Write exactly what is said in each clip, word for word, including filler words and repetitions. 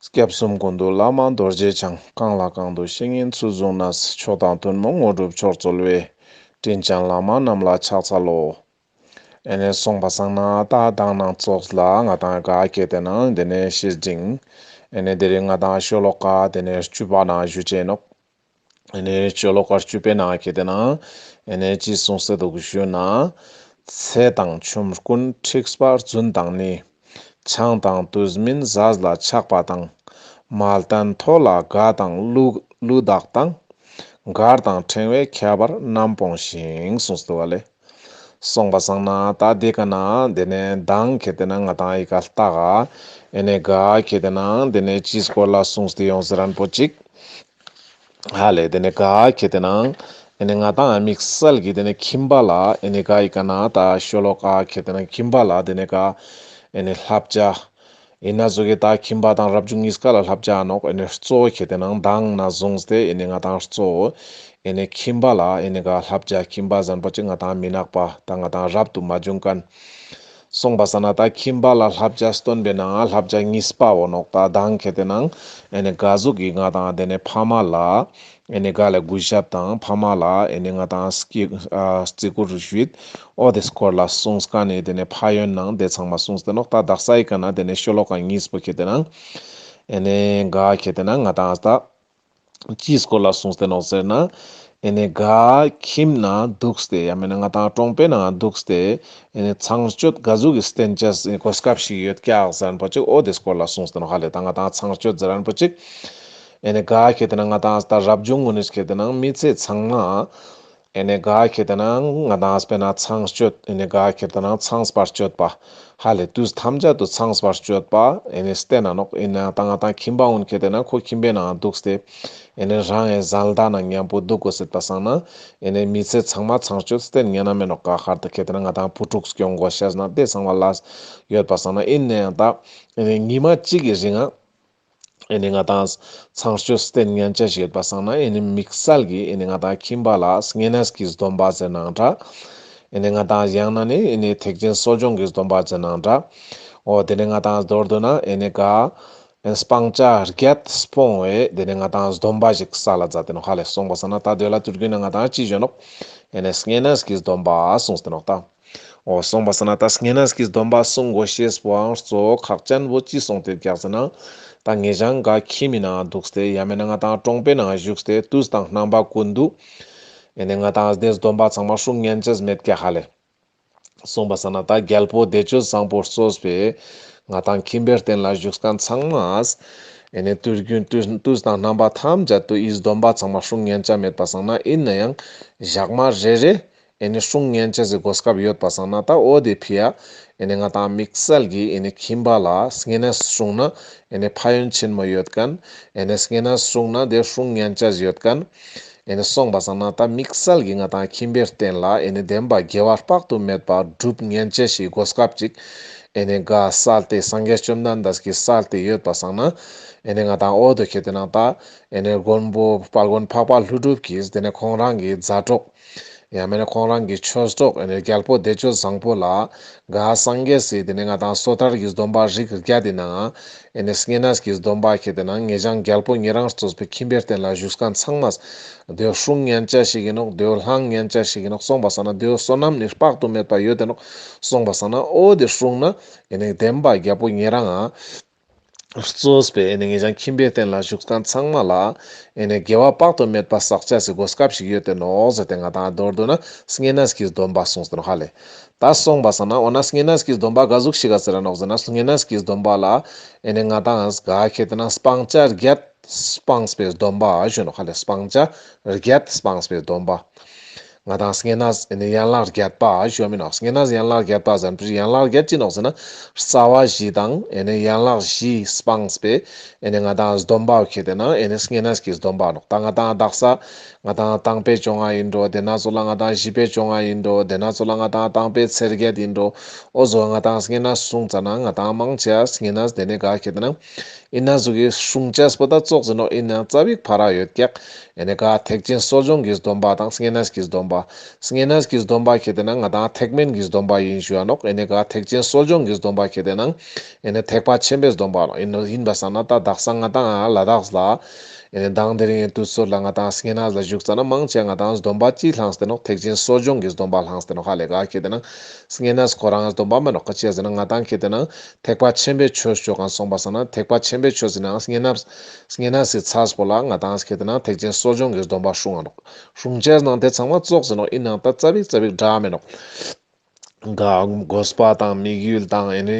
སྐྱབས་གསུམ་ཀུན་འདུས་བླ་མ་རྡོ་རྗེ་འཆང་། གང་ལ་གང་འདུལ་བཤེས་གཉེན་ཚུལ་བཟུང་ནས། མཆོག་དང་ཐུན་མོང་དངོས་གྲུབ་མཆོག་སྩོལ་བའི། དྲིན་ཅན་བླ་མ་རྣམས་ལ་ཕྱག་འཚལ་ལོ། ཨེ་ནེ་སོང་པ་སང་ན་ད་མདང་ནང་ཙོགས་ལ་ང་དང་ག་ཁེ་ཏེ་ན་དེ་ནེ་བཤེས་སྤྲིང་། ཨེ་ནེ་དེ་རིང་ང་དང་ཤོ་ལོ་ཀ་དེ་ནེ་བཅུ་པ་ནང་ཞུ་ཅེས་ནོག་ཨེ་ནེ་ཤོ་ལོ་ཀ་བཅུ་པའི་ནང་ཁེ་ཏེ་ན་ཨེ་ནེ་ཅི་གསུངས་ཏེ་འདུག་ཞུ་ན། ཚེ་དང་ཆོམ་རྐུན་འཁྲིག་པ་རྫུན་དང་ནི། ཆང་དང་དུས་མིན་ཟས་ལ་ཆགས་པ་དང་། མལ་སྟན་མཐོ་ལ་དགའ་དང་གླུ་གླུ་དག་དང་། མགར་དང་ཕྲེང་བས་ཁྱབ་པར་རྣམ་སྤོང་ཞིང་། གསུངས་ཏེ་འདུག་པ་ལེ། སོང་པ་སང་ན་ད་དེ་ཀ་ན་དེ་ནེ་མདང་ཁེ་ཏེ་ན་ང་དང་ཨི་ཀ་ལྟ་ག་ཨེ་ནེ་ག་ཁེ་ཏེ་ན་དེ་ནེ་ཅི་སྐོར་ལ་གསུངས་ཏེ་ཡོང་ཟེར་རན་པོ་ཅིག་ཧ་ལེ། དེ་ནེ་ག་ཁེ་ཏེ་ན་ཨེ་ནེ་ང་དང་དམིགས་བསལ་གྱི་དེ་ནེ་ཁྱིམ་པ་ལ་ཨེ་ནེ་ག་ཨི་ཀ་ན་ད་ཤོ་ལོ་ཀ་ཁེ་ཏེ་ན་ཁྱིམ་པ་ལ་དེ་ནེ་ག་ཨེ་ནེ་བསླབ་བྱ་ཨིན་ན་ཟུག་གི་ད་ཁྱིམ་པ་དང་རབ་བྱུང་གཉིས་ཀ་ལ་བསླབ་བྱ་ནོག་ཨེ་ནེ་གཙོ་བོ་ཁེ་ཏེ་ན་མདང་ནེ་བཟུང་སྟེ་ཨེ་ནེ་ང་དང་གཙོ་བོ་ཨེ་ནེ་ཁྱིམ་པ་ལ་ཨེ་ནེ་ག་བསླབ་བྱ་ཁྱིམ་པ་ཟེར་རན་པོ་ཅིག་ང་དང་མི་ནག་པ་ད་ང་དང་རབ་ཏུ་མ་བྱུང་མཁན། སོང་པ་སང་ན་ད་ཁྱིམ་པ་ལ་བསླབ་བྱ་སྟོན་པའི་ནང་བསླབ་བྱ་གཉིས་པ་བོ་ནོག་ད་མདང་ཁེ་ཏེ་ན་ཨེ་ནེ་ག་ཟུག་གི་ང་དང་དེ་ནེ་ཕ་མ་ལ་ཨེ་ནེ་ག་ལ་གུས་ཞབས་དང་ཕ་མ་ལ་ཨེ་ནེ་ང་དང་སྐྱི་ཨ་བརྩི་བཀུར་ཞུས། འོ་དེ་སྐོར་ལ་གསུངས་མཁན་ནི་དེ་ནེ་ཕན་ཡོན་ནང་དེ་ཚང་མ་གསུངས་ཏེ་ནོག་ད་དག་ས་ཨི་ཀ་ན་དེ་ནེ་ཤོ་ལོ་ཀ་གཉིས་པོ་ཁེ་ཏེ་ན་ཨེ་ནེ་ག་ཁེ་ཏེ་ན་ང་དང་ད་ཅིའི་སྐོར་ལ་གསུངས་ཏེ་ནོག་ཟེར་ན། ཨེ་ནེ་ག་ཁྱིམ་ན་འདུག་སྟེ་ཡང་མེན་ན་ང་དང་གྲོང་པའི་ནང་འདུག་སྟེ་ཨེ་ནེ་ཚངས་སྤྱོད་ག་ཟུག་གི་བསྟེན་བྱ་གོ་སྐབས་ཤིག་ཡོད་ཀྱག་ཟེར་རན་པོ་ཅིག་འོ་དེ་སྐོར་ལ་གསུངས་ཏེ་ནོག་ཧ་ལེ། ད་ང་དང་ཚངས་སྤྱོད་ཟེར་རན་པོ་ཅིག་ཨེ་ནེ་ག་ཁེ་ཏེ་ན་ང་དང་ད་རབ་བྱུང་ངུན་ནི་ཁེ་ཏེ་ན་མི་ཚེ་ཚང་མ་ཨེ་ནེ་ག་ཁེ་ཏེ་ན་ང་དང་དཔེར་ན་ཚངས་སྤྱོད་ཨེ་ནེ་ག་ཁེ་ཏེ་ན་ཚངས་པར་སྤྱོད་པ་ཧ་ལེ་དུས་ཐམས་ཅད་དུ་ཚངས་པར་སྤྱོད་པ་ཨེ་ནེ་བསྟེན་ན་ནོག་ཨེ་ནེ་ད་ང་དང་ཁྱིམ་པ་ངུན་ཁེ་ཏེ་ན་ཁོ་ཁྱིམ་པའི་ནང་འདུག་སྟེ་ཨེ་ནེ་རང་ཨེ་བཟའ་ཟླ་ནང་མཉམ་པོ་འདུག་དགོས་ཟེར་པ་སང་ན་ཨེ་ནེ་མི་ཚེ་ཚང་མ་ཚངས་སྤྱོད་བསྟེན་ཉན་ན་མེན་ནོག་ག་ཁར་ད་ཁེ་ཏེ་ན་ང་དང་བུ་ཕྲུག་སྐྱོང་དགོས་ཤེས་ན་དེ་ཚང་མ་ལ་ཡོད་པ་སང་ན་ཨིན་ནའང་ད་ཨེ་ནེ་ཉི་མ་གཅིག་གི་རིང་ང་ཨེ་ནེ་ང་དང་ཚངས་སྤྱོད་བསྟེན་ཉན་ཆ་ཞིག་ཡོད་པ་སང་ན་ཨེ་ནེ་དམིགས་བསལ་གྱི་ཨེ་ནེ་ང་དང་ཁྱིམ་པ་ལ་བསྙེན་གནས་ཀྱི་སྡོམ་པ་ཟེར་ནའང་འདྲ། ཨེ་ནེ་ང་དང་ཡང་ན་ནི་ཨེ་ནེ་ཐེག་ཆེན་གསོ་སྦྱོང་གི་སྡོམ་པ་ཟེར་ནའང་འདྲ། འོ་དེ་ནེ་ང་དང་མདོར་བསྡུ་ན་ཨེ་ནེ་ག་ཨེ་སྤང་བྱ་བརྒྱད་སྤོང་བའི་དེ་ནེ་ང་དང་སྡོམ་པ་ཞིག་སལ་ལ་མཛད་དེ་ནོག་ཧ་ལེ། སོང་པ་སང་ན་ད་དེ་ལ་དུས་རྒྱུན་ན་ང་དང་ཅི་ཞུ་ནོག་ཨེ་ནེ་བསྙེན་གནས་ཀྱི་སྡོམ་པ་གསུངས་ཏེ་ནོག་ད། འོ་སོང་པ་སང་ན་ད་བསྙེན་གནས་ཀྱི་སྡོམ་པ་སྲུང་དགོས་ཤེས་པོའང་གཙོ་བོ་ཁག་ཅན་བོ་ཅི་སོང་སྟེ་ཀྱག་ཟེར་ན། ད་ངེ་ཞང་ག་ཁྱིམ་མི་ནང་འདུག་སྟེ་ཡང་མེན་ན་ང་དང་གྲོང་པའི་ནང་བཞུགས་ཏེ་དུས་དང་རྣམ་པ་ཀུན་ཏུ། ཨེ་ནེ་ང་དང་དེ་སྡོམ་པ་ཚང་མ་སྲུང་ཉན་ཆ་མེད་ཀྱག་ཧ་ལེ། སོང་པ་སང་ན་ད་རྒྱལ་པོ་བདེ་སྤྱོད་བཟང་པོ་གཙོས་པའི་ང་དང་ཁྱིམ་པའི་རྟེན་ལ་བཞུགས་མཁན་ཚང་མ། ཨེ་ནེ་དུས་རྒྱུན་དུས་དུས་དང་རྣམ་པ་ཐམས་ཅད་དུ་ཨི་སྡོམ་པ་ཚང་མ་སྲུང་ཉན་ཆ་མེད་པ་སང་ན་ཨིན་ནའང་ཞག་མ་རེ་རེ། ཨེ་ནེ་སྲུང་ཉན་ཆ་ཟེར་གོ་སྐབས་ཡོད་པ་སང་ན་ད་འོ་དེ་ཕི་ཡ་ཨེ་ནེ་ང་དང་དམིགས་བསལ་གྱི་ཨེ་ནེ་ཁྱིམ་པ་ལ་བསྙེན་གནས་སྲུང་ན་ཨེ་ནེ་ཕན་ཡོན་ཆེན་མོ་ཡོད་མཁན། ཨེ་ནེ་བསྙེན་གནས་སྲུང་ན་དེ་སྲུང་ཉན་ཆ་ཡོད་མཁན། ཨེ་ནེ་སོང་པ་སང་ན་ད་དམིགས་བསལ་གྱི་ང་དང་ཁྱིམ་པའི་རྟེན་ལ་ཨེ་ནེ་བདེན་པ་དགེ་བ་དཔག་ཏུ་མེད་པ་སྒྲུབ་ཉན་ཆ་ཞིག་གོ་སྐབས་ཅིག་ཨེ་ནེ་ག་སལ་ཏེ་སངས་རྒྱས་བཅོམ་ལྡན་འདས་ཀྱིས་སལ་ཏེ་ཡོད་པ་སང་ན། ཨེ་ནེ་ང་དང་འོ་དོ་ཁེ་ཏེ་ན་ད་ཨེ་ནེ་མགོན་པོ་དཔལ་མགོན་འཕགས་པ་ཀླུ་སྒྲུབ་ཀྱིས་དེ་ནེ་ཁོང་རང་གི་མཛའ་གྲོགས། ཡང་མེན་ན་ཁོང་རང་གི་ཆོས་གྲོགས་ཨེ་ནེ་རྒྱལ་པོ་བདེ་སྤྱོད་བཟང་པོ་ལ་ག་སངས་རྒྱས་སི་དེ་ནེ་ང་དང་སོ་ཐར་གྱི་སྡོམ་པ་རིགས་བརྒྱད་དེ་ནང་ཨེ་ནེ་བསྙེན་གནས་ཀྱི་སྡོམ་པ་ཁེ་ཏེ་ན་ངེ་ཞང་རྒྱལ་པོ་ཉེ་རང་གཙོས་པའི་ཁྱིམ་པའི་རྟེན་ལ་བཞུགས་མཁན་ཚང་མ་དེ་སྲུང་ཉན་ཆ་ཞིག་ཨིན་ནོག་དེ་བོ་བླང་ཉན་ཆ་ཞིག་ཨིན་ནོག་སོང་པ་སང་ན་དེ་བོ་བསོད་ནམས་ནི་དཔག་ཏུ་མེད་པ་ཡོད་དེ་ནོག་སོང་པ་སང་ན་འོ་དེ་སྲུང་ན་ཨེ་ནེ་བདེན་པ་རྒྱལ་པོ་ཉེ་རང་ང་གཙོས་པའི་ཨེ་ནེ་ངེ་ཞང་ཁྱིམ་པའི་རྟེན་ལ་བཞུགས་མཁན་ཚང་མ་ལ་ཨེ་ནེ་དགེ་བ་དཔག་ཏུ་མེད་པ་བསགས་ཆ་ཟེར་གོ་སྐབས་ཤིག་ཡོད་དེ་ནོག་ཟེར་ཏེ་ང་དང་མདོར་བསྡུ་ན་བསྙེན་གནས་ཀྱི་སྡོམ་པ་གསུངས་ཏེ་ནོག་ཧ་ལེ། ད་སོང་པ་སང་ན་འོ་ན་བསྙེན་གནས་ཀྱི་སྡོམ་པ་ག་ཟུག་ཞིག་ག་ཟེར་ར་ནོག་ཟེར་ན་བསྙེན་གནས་ཀྱི་སྡོམ་པ་ལ་ཨེ་ནེ་ང་དང་ག་ཁེ་ཏེ་ན་སྤང་བྱ་བརྒྱད་སྤངས་པའི་སྡོམ་པ་ཞུ་ནོག་ཧ་ལེ། སྤང་བྱ་བརྒྱད་སྤངས་པའི་སྡོམ་པ། ང་དང་བསྙེན་གནས་ཨེ་ནེ་ཡན་ལག་བརྒྱད་པ་ཞུ་མི་ནོག་བསྙེན་གནས་ཡན་ལག་བརྒྱད་པ་ཟེར་ན་ཡན་ལག་བརྒྱད་ཅི་ནོག་ཟེར་ན་རྩ་བ་བཞི་དང་ཨེ་ནེ་ཡན་ལག་བཞི་སྤངས་པའི་ཨེ་ནེ་ང་དང་སྡོམ་པ་ཁེ་ཏེ་ན་ཨེ་ནེ་བསྙེན་གནས་ཀྱི་སྡོམ་པ་ནོག་ད་ང་དང་དག་ས་ང་དང་དང་པོའི་བཅོ་ལྔ་ཨིན་འགྲོ། དེ་ནེ་ཚོ་ལ་ང་དང་བཞི་པའི་བཅོ་ལྔ་ཨིན་འགྲོ། དེ་ནེ་ཚོ་ལ་ང་དང་དང་པོའི་ཚེས་བརྒྱད་ཨིན་འགྲོ། འོ་ཟོ་ང་དང་བསྙེན་གནས་སྲུང་ཙ་ན་ང་དང་མང་ཆེ་བསྙེན་གནས་དེ་ནེ་ག་ཁེ་ཏེ་ན་ཨིན་ན་ཟུག་གི་སྲུང་ཆས་པོ་ད་ཙོགས་ཟེར་ནོག་ཨིན་ན་ཙ་པིག་ཕ་ར་ཡོད་ཀྱག་ཨེ་ནེ་ག་ཐེག་ཆེན་གསོ་སྦྱོང་གི་སྡོམ་པ་དང་བསྙེན་གནས་ཀྱི་སྡོམ་ པ། བསྙེན་གནས་ཀྱི་སྡོམ་པ་ཁེ་ཏེ་ན་ང་དང་ཐེག་དམན་གྱི་སྡོམ་པ་ཡིན་ཞུ་ཡ་ནོག། ཨེ་ནེ་ག་ཐེག་ཆེན་གསོ་སྦྱོང་གི་སྡོམ་པ་ཁེ་ཏེ་ན་ཨེ་ནེ་ཐེག་པ་ཆེན་པོའི་སྡོམ་པ་ལོ། ཨེ་ནེ་ཡིན་པ་སང་ན་ད་དག་ས་ང་དང་ལ་དྭགས་ལ་ཨེ་ནེ་མདང་དེ་རིང་དུས་ཚོད་ལ་ང་དང་བསྙེན་གནས་ལ་བཞུགས་ཙ་ན་མང་ཆེ་ང་དང་སྡོམ་པ་ཅི་བླངས་ཏེ་ནོག། ཐེག་ཆེན་གསོ་སྦྱོང་གི་སྡོམ་པ་བླངས་ཏེ་ནོག། ཧ་ལེ་ག་ཁེ་ཏེ་ན་བསྙེན་གནས་ཁོ་རང་སྡོམ་པ་མེན་ནོག། ཁ་ཅི་ཟེར་ན་ང་དང་ཁེ་ཏེ་ན་ཐེག་པ་ཆེན་པོའི་ཆོས་སྤྱོད་མཁན་སོང་པ་སང་ན་ཐེག་པ་ཆེན་པོའི་ཆོས་ཟེར་ན་བསྙེན་གནས་བསྙེན་གནས་སི་ཚས་པོ་ལ་ང་དང་ཁེ་ཏེ་ན་ཐེག་ཆེན་གསོ་སྦྱོང་གི་སྡོམ་པ་སྲུང་ང་ནོག། སྲུང་ཅེས་ནང་དེ་ཚང་མ་ཙོགས་ཟེར་ནོག། ཨིན་ནའང་ད་ཙ་པིག་ཙ་པིག་འདྲ་མེན་ནོག། ག་དགོས་པ་དང་དམིགས་ཡུལ་དང་ཨེ་ནེ་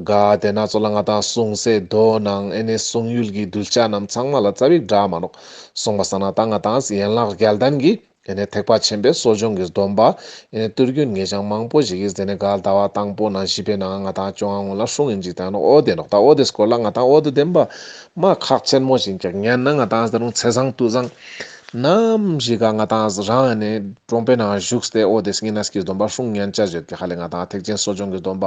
ག་དེ་ན་ཚོ་ལ་ང་དང་སྲུང་སའི་མདོ་ནང་ཨེ་ནེ་སྲུང་ཡུལ་གྱི་གདུལ་བྱ་རྣམས་ཚང་མ་ལ་ཙ་པིག་འདྲ་མ་ནོག། སོང་པ་སང་ན་ད་ང་དང་ཡན་ལག་བརྒྱད་ལྡན་གྱི་ཨེ་ནེ་ཐེག་པ་ཆེན་པོའི་གསོ་སྦྱོང་གི་སྡོམ་པ་ཨེ་ནེ་ཏུར་རྒྱུན་ངེས་ཅན་མང་པོ་ཞིག་གིས་དེ་ནེ་ག་ཟླ་བ་དང་པོ་ནང་བཞི་པའི་ནང་ང་དང་བཅོ་ལྔ་སྔོན་ལ་སྲུང་ཡིན་ཅིག་དང་ནོག། འོ་དེ་ནོག། ད་འོ་དེ་སྐོར་ལ་ང་དང་འོ་དེ་བདེན་པ་མ་ཁག་ཆེན་མོ་ཞིག་ཀྱག། ཉན་ན་ང་དང་ཟེར་རུང་ཚེས་བཟང་དུས་བཟང་ནམ་ཞིག་ག་ང་དང་རང་ཨེ་ནེ་གྲོང་པའི་ནང་བཞུགས་ཏེ་འོ་དེ་བསྙེན་གནས་ཀྱི་སྡོམ་པ་སྲུང་ཉན་ཆ་ཡོད་ཀྱག། ཧ་ལེ་ང་དང་ཐེག་ཆེན་གསོ་སྦྱོང་གི་སྡོམ་པ་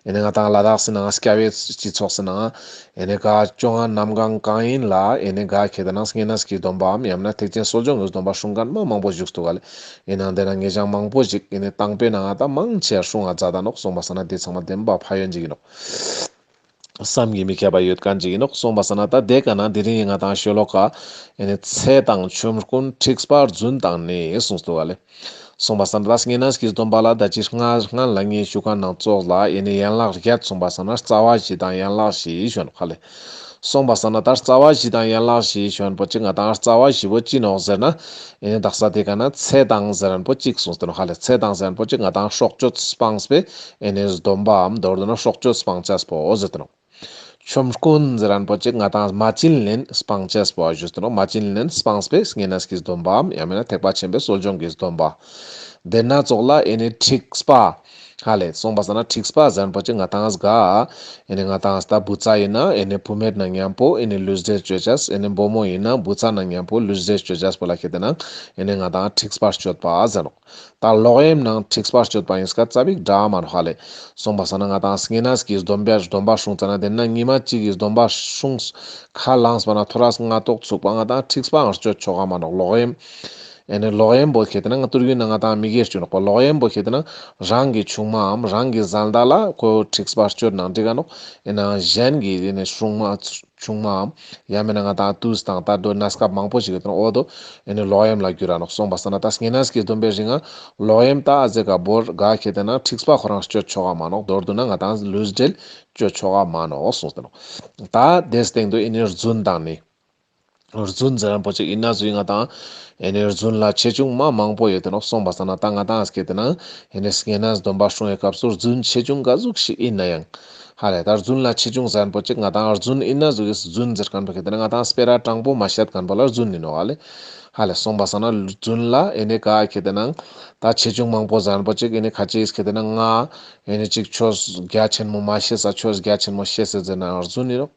ཨེ་ནེ་ང་དང་ལ་དྭགས་སི་ནང་སྐྱ་བོའི་སྤྱི་ཚོགས་སི་ནང་ཨེ་ནེ་ག་བཅོ་ལྔ་གནམ་གང་གང་ཡིན་ལ་ཨེ་ནེ་ག་ཁེ་ཏེ་ན་བསྙེན་གནས་ཀྱི་སྡོམ་པའམ་ཡང་ན་ཐེག་ཆེན་གསོ་སྦྱོང་གི་སྡོམ་པ་སྲུང་མཁན་མ་མང་པོ་བཞུགས་འདུག་ག་ལེ། ཨེ་ནང་དེ་ན་ངེས་ཅན་མང་པོ་ཞིག་ཨེ་ནེ་དང་པོའི་ནང་ང་ད་མང་ཆེ་སྲུང་ང་མཛད་ད་ནོག། སོང་པ་སང་ན་དེ་ཚང་མ་བདེན་པ་ཕན་ཡོན་ཅིག་ཡིན་ནོག། བསམ་གྱིས་མི་ཁྱབ་པ་ཡོད་མཁན་ཅིག་ཡིན་ནོག། སོང་པ་སང་ན་ད་དེ་ག་ན་དེ་རིང་ང་དང་ཤོ་ལོ་ཀ་ཨེ་ནེ་ཚེ་དང་ཆོམ་རྐུན་འཁྲིག་པ་རྫུན་དང་ནི་གསུངས་འདུག་ག་ལེ། སོང་པ་སང་ན་ད་བསྙེན་གནས་ཀྱི་སྡོམ་པ་ལ་ད་ཅི་སྔ་སྔ་ལ་ངས་ཞུ་མཁན་ནང་ཙོགས་ལ་ཨེ་ནེ་ཡན་ལག་བརྒྱད། སོང་པ་སང་ན་རྩ་བ་བཞི་དང་ཡན་ལག་བཞི་ཞུ་ནོག་ཧ་ལེ། སོང་པ་སང་ན་ད་རྩ་བ་བཞི་དང་ཡན་ལག་བཞི་ཞུ་མཁན་པོ་ཅིག་ང་དང་རྩ་བ་བཞི་པོ་ཅི་ནོག་ཟེར་ན་ཨེ་ནེ་དག་ས་དེ་ག་ན་ཚེ་དང་ཟེར་མཁན་པོ་ཅིག་གསུངས་ཏེ་ནོག་ཧ་ལེ། ཚེ་དང་ཟེར་མཁན་པོ་ཅིག་ང་དང་སྲོག་གཅོད་སྤངས་པའི་ཨེ་ནེ་སྡོམ་པའམ་མདོར་བསྡུ་ན་སྲོག་གཅོད་སྤང་ཅེས་པོ་ཟེར་ཏེ་ནོག། ཆོམ་རྐུན་ཟེར་མཁན་པོ་ཅིག་ང་དང་མ་བྱིན་ལེན་སྤང་ཅེས་པོ་ཞུས་ཏེ་ནོག། མ་བྱིན་ལེན་སྤངས་པའི་བསྙེན་གནས་ཀྱི་སྡོམ་པའམ་ཡང་མིན་ན་ཐེག་པ་ཆེན་པོའི་གསོ་སྦྱོང་གི་སྡོམ་པ། དེ་ན་ཙོགས་ལ་ཨེ་ནེ་འཁྲིག་པ། ཧ་ལེ། སོང་པ་སང་ན་འཁྲིག་པ་ཟེར་མཁན་པོ་ཅིག་ང་དང་ག་ཨེ་ནེ་ང་དང་ད་བུ་ཚ་ཡིན་ན་ཨེ་ནེ་བུད་མེད་ནང་མཉམ་པོ་ཨེ་ནེ་ལུས་འབྲེལ་གཅོད་ཅེས། ཨེ་ནེ་བུ་མོ་ཡིན་ན་བུ་ཚ་ནང་མཉམ་པོ་ལུས་འབྲེལ་གཅོད་ཅེས་པོ་ལ་ཁེ་ཏེ་ན་ཨེ་ནེ་ང་དང་འཁྲིག་པ་གཅོད་པ་ཟེར་ནོག། ད་ལོག་གཡེམ་ནང་འཁྲིག་པ་གཅོད་པ་ཡིན་སྐད་ཙ་པིག་འདྲ་མ་ནོག་ཧ་ལེ། སོང་པ་སང་ན་ང་དང་བསྙེན་གནས་ཀྱི་སྡོམ་པའི་སྡོམ་པ་སྲུང་ཙ་ན་དེ་ན་ཉི་མ་གཅིག་གི་སྡོམ་པ་སྲུང་ཁ་ལངས་པ་ན་ཐོ་རས་སྔ་ཏོག་ཚུགས་པ་ང་དང་འཁྲིག་པའང་གཅོད་ཆོག་ག་མ་ནོག། ལོག་གཡེམ་ཨེ་ནེ་ལོག་གཡེམ་པོ་ཁེ་ཏེ་ན་ང་ཏུར་གུན་ན་ང་དང་མི་སྒེར་གཅིག་ནོག་པ། ལོག་གཡེམ་པོ་ཁེ་ཏེ་ན་རང་གི་ཆུང་མའམ་རང་གི་བཟའ་ཟླ་ལ་ཁོ་འཁྲིག་པ་གཅོད་ནང་འགྲིག་ག་ནོག། ཨེ་ན་གཞན་གྱི་ཨེ་ནེ་སྲུང་མ་ཆུང་མའམ་ཡང་མིན་ན་ང་དང་དུས་དང་ད་དོ་གནས་སྐབས་མང་པོ་ཞིག་ཡོད་དེ་ནོག། འོ་དོ་ཨེ་ནེ་ལོག་གཡེམ་ལ་འགྱུར་ར་ནོག། སོང་པ་སང་ན་ད་བསྙེན་གནས་ཀྱི་སྡོམ་པའི་རིང་ང་ལོག་གཡེམ་ད་ཨ་ཟེ་ག་བོར་ག་ཁེ་ཏེ་ན་འཁྲིག་པ་ཁོ་རང་གཅོད་ཆོག་ག་མ་ནོག། མདོར་བསྡུ་ན་ང་དང་ལུས་འབྲེལ་གཅོད་ཆོག་ག་མ་ནོག་གསུངས་ཏེ་ནོག། ད་དེའི་སྟེང་དུ་ཨེ་ནེ་རྫུན་དང་ནི། རྫུན་ཟེར་མཁན་པོ་ཅིག་ཡིན་ན་ཟུག་ང་དང་ཨེ་ནེ་རྫུན་ལ་ཆེ་ཆུང་མ་མང་པོ་ཡོད་དེ་ནོག། སོང་པ་སང་ན་ད་ང་དང་ཨ་ཟེ་ཁེ་ཏེ་ན་ཨེ་ནེ་བསྙེན་གནས་སྡོམ་པ་སྲུང་བའི་སྐབས་སུ་རྫུན་ཆེ་ཆུང་ག་ཟུག་ཞིག་ཡིན་ན་ཡང་། ཧ་ལེ། ད་རྫུན་ལ་ཆེ་ཆུང་ཟེར་མཁན་པོ་ཅིག་ང་དང་རྫུན་ཡིན་ན་ཟུག་གི་རྫུན་ཟེར་མཁན་པོ་ཁེ་ཏེ་ན་ང་དང་སྤེ་ར་དྲང་པོ་མ་བཤད་མཁན་པོ་ལ་རྫུན་ཡིན་ནོག་ཧ་ལེ། ཧ་ལེ། སོང་པ་སང་ན་རྫུན་ལ་ཨེ་ནེ་ག་ཁེ་ཏེ་ན་ད་ཆེ་ཆུང་མང་པོ་ཟེར་མཁན་པོ་ཅིག་ཨེ་ནེ་ཁ་ཅིག་ཁེ་ཏེ་ན་ང་ཨེ་ནེ་ཅིག་ཆོས་རྒྱ་ཆེན་མོ་མ་ཤེས་ས་ཆོས་རྒྱ་ཆེན་མོ་ཤེས་ཟེར་ཟེར་ན་ཡང་རྫུན་ཡིན་ནོག།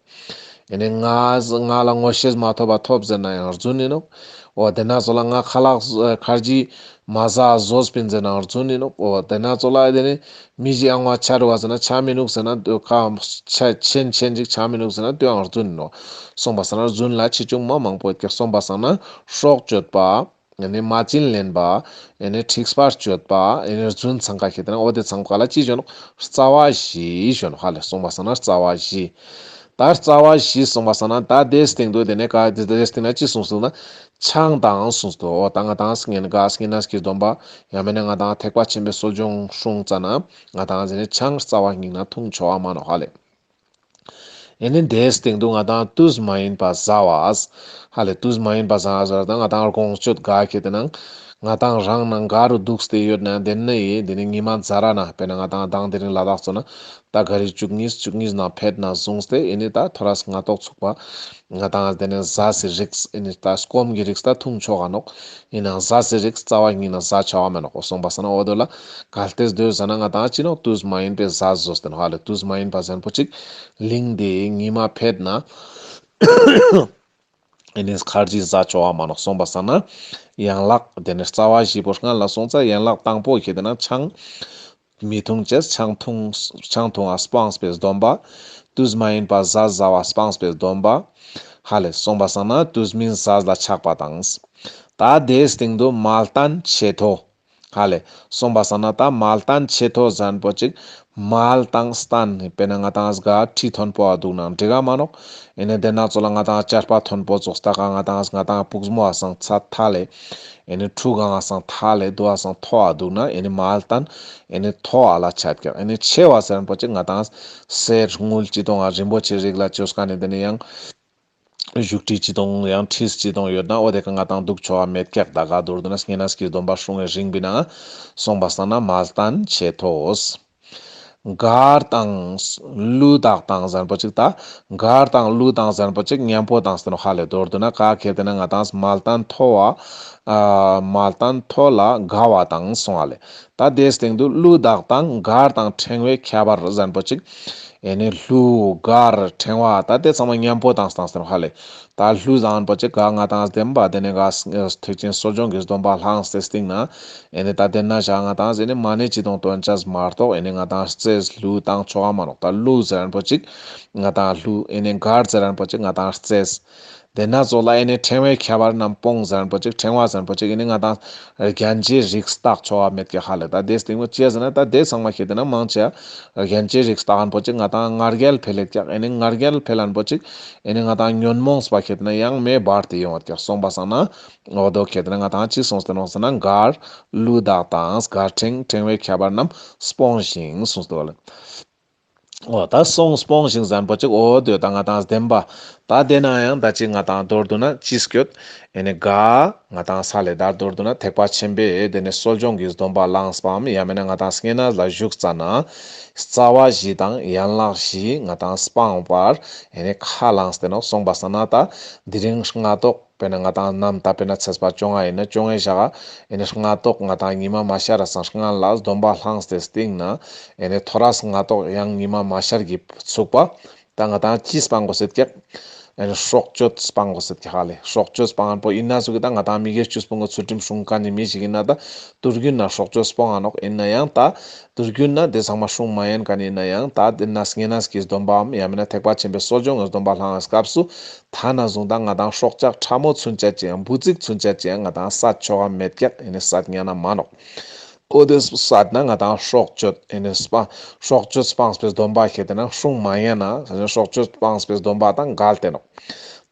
ཨེ་ནེ་ང་ང་ལ་ངོ་ཤེས་མ་ཐོབ་པ་ཐོབ་ཟེར་ན་ཡང་རྫུན་ཡིན་ནོག། འོ་དེ་ན་ཙོགས་ལ་ང་ཁ་ལག་ཁར་ཇི་མ་ཟ་ཟོས་པིན་ཟེར་ན་ཡང་རྫུན་ཡིན་ནོག། འོ་དེ་ན་ཙོགས་ལ་ཨེ་ནེ་མི་ཞིག་ཨང་བ་ཆ་རུ་བ་ཟེར་ན་ཆ་མི་ནུག་ཟེར་ན་དོ་ཁ་ཆ་ཆེན་ཆེན་ཅིག་ཆ་མི་ནུག་ཟེར་ན་དོ་ཡང་རྫུན་ཡིན་ནོག། སོང་པ་སང་ན་རྫུན་ལ་ཆེ་ཆུང་མ་མང་པོ་ཡོད་ཀྱག། སོང་པ་སང་ན་སྲོག་གཅོད་པ། ཨེ་ནེ་མ་བྱིན་ལེན་པ། ཨེ་ནེ་འཁྲིག་པ་གཅོད་པ། ཨེ་ནེ་རྫུན་ཚང་ཀ་ཁེ་ཏེ་ན་འོ་དེ་ཚང་ཀ་ལ་ཅི་ཞུ་ནོག། རྩ་བ་བཞི་ཞུ་ནོག་ཧ་ལེ། སོང་པ་སང་ན་རྩ་བ་བཞི། ད་རྩ་བ་བཞི་སོང་པ་སང་ན་ད་དེའི་སྟེང་དུ་དེ་ནེ་ག་དེ་དེའི་སྟེང་ན་ཅི་གསུངས་སོང་ན་ཆང་དང་གསུངས་སོང་། འོ་ད་ང་དང་བསྙེན་ག་བསྙེན་གནས་ཀྱི་སྡོམ་པ་ཡང་མིན་ན་ང་དང་ཐེག་པ་ཆེན་པོའི་གསོ་སྦྱོང་སྲུང་ཙ་ན་ང་དང་དེ་ནེ་ཆང་རྩ་བ་ཉིད་ནས་འཐུང་ཆོག་ག་མ་ནོག་ཧ་ལེ། ཨེ་ནེ་དེའི་སྟེང་དུ་ང་དང་དུས་མ་ཡིན་པ་ཟ་བ། ཧ་ལེ་དུས་མ་ཡིན་པ་ཟ་བ་ཟེར་ད་ང་དང་དགོང་སྤྱོད་ག་ཁེ་ཏེ་ན་ང་དང་རང་ནང་ག་རུ་འདུག་སྟེ་ཡོད་ན་དེ་ནེ་ཡེ་དེ་ནེ་ཉི་མ་ཛ་ར་ན་དཔེར་ན་ང་དང་དང་དེ་རིང་ལ་དྭགས་ཙོགས་ན་ད་ག་རི་བཅུ་གཉིས་བཅུ་གཉིས་ནང་ཕེད་ན་བཟུང་སྟེ་ཨེ་ནེ་ད་ཐོ་རས་སྔ་ཏོག་ཚུགས་པ་ང་དང་དེ་ནེ་ཟས་སི་རིགས་ཨེ་ནེ་ད་སྐོམ་གྱི་རིགས་ད་འཐུང་ཆོག་ག་ནོག། ཡིན་ནའང་ཟས་སི་རིགས་རྩ་བ་ཉིད་ནས་ཟ་ཆོག་ག་མེ་ནོག། སོང་པ་སང་ན་འོ་དོ་ལ་གལ་ཏེ་དུས་ཟ་ན་ང་དང་ཅི་ནོག་དུས་མ་ཡིན་པའི་ཟས་ཟོས་ཏེ་ནོག་ཧ་ལེ། དུས་མ་ཡིན་པ་ཟེར་མཁན་པོ་ཅིག་ལིང་དེ་ཉི་མ་ཕེད་ན་ཨེ་ནེ་ཁར་ཇི་ཟ་ཆོག་ག་མ་ནོག། སོང་པ་སང་ན་ཡན་ལག་དེ་ནེ་རྩ་བ་བཞི་པོ་སྔ་ལ་སོང་ཙ་ཡན་ལག་དང་པོ་ཁེ་ཏེ་ན་ཆང་མི་འཐུང་ཅེས། ཆང་འཐུང་ཆང་འཐུང་བ་སྤངས་པའི་སྡོམ་པ། དུས་མ་ཡིན་པ་ཟས་ཟ་བ་སྤངས་པའི་སྡོམ་པ། ཧ་ལེ། སོང་པ་སང་ན་དུས་མིན་ཟས་ལ་ཆགས་པ་དང་ ད་དེའི་སྟེང་དུ་མལ་སྟན་ཆེ་མཐོ། ཧ་ལེ། སོང་པ་སང་ན་ད་མལ་སྟན་ཆེ་མཐོ་ཟེར་ཁན་པོ་ཅིག་མལ་དང་སྟན་དཔེར་ན་ང་ཏང་ག་ཁྲི་མཐོན་པོ་འ་དུག་ན་འགྲིག་ག་མ་ནོག་ཨེ་ནེ་དེ་ན་ཙོགས་ལ་ང་ཏང་ཅར་པ་མཐོན་པོ་ཙོགས་ད་ག་ང་ཏང་ང་ཏང་ཕུགས་མོ་འ་སང་ཚད་མཐའ་ལས། ཨེ་ནེ་ཁྲུ་གང་འ་སང་མཐའ་ལས་དུ་འ་སང་མཐོ་འ་དུག་ན་ཨེ་ནེ་མལ་སྟན་ཨེ་ནེ་མཐོ་འ་ལ་ཆ་ཀྱག་ཨེ་ནེ་ཆེ་བ་ཟེར་ཁན་པོ་ཅིག་ང་ཏང་གསེར་དངུལ་ཅི་དང་ང་རིན་པོ་ཆེ་རིགས་ལ་ཅོས་ཀ་ནེ་དེ་ནེ་ཡང་བཞུགས་ཁྲི་ཅི་དང་ཡང་ཁྲིས་ཅི་དང་ཡོད་ན་འོ་དེ་ཀ་ང་ཏང་དུག་ཆོག་ག་མེད་ཀྱག་ད་ག་མདོར་བསྡུ་ན་བསྙེན་གནས་ཀྱི་སྡོམ་པ་སྲུང་བའི་རིང་པོའི་ནང་སོང་པ་སང་ན་མལ་སྟན་ཆེ་མཐོ། མགར་དང་ཀླུ་དག་དང་ཟེར་ཁན་པོ་ཅིག་ད་མགར་དང་ཀླུ་དང་ཟེར་ཁན་པོ་ཅིག་མཉམ་པོ་དང་ཟེར་ནོག་ཧ་ལེ། མདོར་བསྡུ་ན་ག་ཁེ་ཏེ་ན་ང་ཏང་མལ་སྟན་མཐོ་བ་ཨ་མལ་སྟན་མཐོ་ལ་དགའ་བ་དང་སོང་ཧ་ལེ། ད་དེའི་སྟེང་དུ་ཀླུ་དག་དང་མགར་དང་ཕྲེང་བའི་ཁྱད་པར་ཟེར་ཁན་པོ་ཅིག་ཨེ་ནེ་ཀླུ་མགར་ཕྲེང་བ་ད་དེ་ཚང་མ་མཉམ་པོ་དང་སྟེ་ནོག་ཧ་ལེ། ད་ཀླུ་ཟེར་ཁན་པོ་ཅིག་ག་ང་ཏང་བདེན་པ་དེ་ནེ་ག་ཐེག་ཆེན་གསོ་སྦྱོང་གི་སྡོམ་པ་བླངས་ཏེ་སྟིང་ནེ་ཨེ་ནེ་ད་དེ་ན་བཞག་ང་ཏང་ཨེ་ནེ་མ་ཎི་ཅི་དང་འདོན་ཅེས་མ་གཏོགས་ཨེ་ནེ་ང་ཏང་རྩེས་ཀླུ་བཏང་ཆོག་ག་མ་ནོག་ད་ཀླུ་ཟེར་ཁན་པོ་ཅིག་ང་ཏང་ཀླུ་ཨེ་ནེ་མགར་ཟེར་ཁན་པོ་ཅིག་ང་ཏང་རྩེས། དེ་ན་ཙོགས་ལ་ཨེ་ནེ་ཕྲེང་བའི་ཁྱད་པར་རྣམས་སྤོངས་ཟེར་ཁན་པོ་ཅིག་ཕྲེང་བ་ཟེར་ཁན་པོ་ཅིག་ཨེ་ནེ་ང་ཏང་རྒྱན་ཆའི་རིགས་བཏགས་ཆོག་ག་མེད་ཀྱག་ཧ་ལེ། ད་དེ་སྟིང་པོ་ཅི་ཟེར་ན་ད་དེ་ཚང་མ་ཁེ་ཏེ་ན་མང་ཆེ་རྒྱན་ཆའི་རིགས་བཏགས་ཁན་པོ་ཅིག་ང་ཏང་ང་རྒྱལ་འཕེལ་ལེད་ཀྱག་ཨེ་ནེ་ང་རྒྱལ་འཕེལ་ཁན་པོ་ཅིག་ཨེ་ནེ་ང་ཏང་ཉོན་མོངས་པ་ཁེ་ཏེ་ན་ཡང་མེ་འབར་ཏེ་ཡོང་བ་ཀྱག་སོང་པ་སང་ན་འོ་དོ་ཁེ་ཏེ་ན་ང་ཏང་ཅི་གསུངས་ཏེ་ནོག་ཟེར་ན་མགར་ཀླུ་དག་དང་མགར་ཕྲེང་ཕྲེང་བའི་ཁྱད་པར་རྣམས་སྤོངས་ཤིང་གསུངས་ཏེ་ནོག་ལེ། འོ་ད་སོང་སྤོངས་ཤིང་ཟེར་ཁན་པོ་ཅིག་འོ་དོ་ད་ང་ཏང་བདེན་པ་ད་དེ་ན་ཡང་ད་ཅི་ང་ཏང་མདོར་བསྡུ་ན་ཅི་སྐྱོད་ཨེ་ནེ་ག་ང་ཏང་ས་ལེ་ད་མདོར་བསྡུ་ན་ཐེག་པ་ཆེན་པོའི་དེ་ནེ་གསོ་སྦྱོང་གི་སྡོམ་པ་བླངས་པའམ་ཡང་མེད་ན་ང་ཏང་བསྙེན་གནས་ལ་བཞུགས་ཙ་ན་རྩ་བ་བཞི་དང་ཡན་ལག་བཞི་ང་ཏང་སྤང་བར་ཨེ་ནེ་ཁས་བླངས་ཏེ་ནོག་སོང་པ་སང་ན་ད་དེ་རིང་སྔ་ཏོག་དཔེར་ན་ང་ཏང་ནམ་ད་དཔེར་ན་ཚེས་པ་བཅོ་ལྔ་ཨིན་ན་བཅོ་ལྔའི་ཞག་ག་ཨེ་ནེ་སྔ་ཏོག་ང་ཏང་ཉི་མ་མ་ཤར་ར་སང་སྔན་ལ་སྡོམ་པ་བླངས་ཏེ་སྟིང་ནེ་ཨེ་ནེ་ཐོ་རས་སྔ་ཏོག་ཡང་ཉི་མ་མ་ཤར་གྱི་ཚུགས་པ་ད་ང་ཏང་ཅི་སྤང་དགོས་སེད་ཀྱག་ཨེ་ནེ་སྲོག་གཅོད་སྤང་དགོས་སེད་ཀྱག་ཧ་ལེ། སྲོག་གཅོད་སྤང་ཁན་པོ་ཨིན་ན་ཟུག་གི་ད་ང་ཏང་མི་དགེ་བཅུ་སྤོང་གི་ཚུལ་ཁྲིམས་སྲུང་ཁན་ནི་མི་ཞིག་ཨིན་ན་ད་དུས་རྒྱུན་ན་སྲོག་གཅོད་སྤོང་ང་ནོག་ཨིན་ན་ཡང་ད་དུས་རྒྱུན་ན་དེ་ཚང་མ་སྲུང་མ་ཉན་ཁན་ཨིན་ན་ཡང་ད་དེ་ན་བསྙེན་གནས་ཀྱི་སྡོམ་པའམ་ཡང་མེད་ན་ཐེག་པ་ཆེན་པོའི་གསོ་སྦྱོང་གི་སྡོམ་པ་བླངས་སྐབས་སུ་ཐ་ན་བཟུང་ད་ང་ཏང་སྲོག་ཆགས་ཕྲ་མོ་ཚུན་ཆད་ཅི་ཡང་འབུ་ཚིགས་ཚུན་ཆད་ཅི་ཡང་ང་ཏང་བསད་ཆོག་ག་མེད་ཀྱག་ཨེ་ནེ་བསད་ཉན་ན་མ་ནོག་འོ་དེ་བསད་ན་ང་ཏང་སྲོག་གཅོད་ཨེ་ནེ་སྤང་སྲོག་གཅོད་སྤངས་པའི་སྡོམ་པ་ཁེ་ཏེ་ན་སྲུང་མ་ཉན་ན་སྲོག་གཅོད་སྤངས་པའི་སྡོམ་པ་དང་འགལ་ཏེ་ནོག་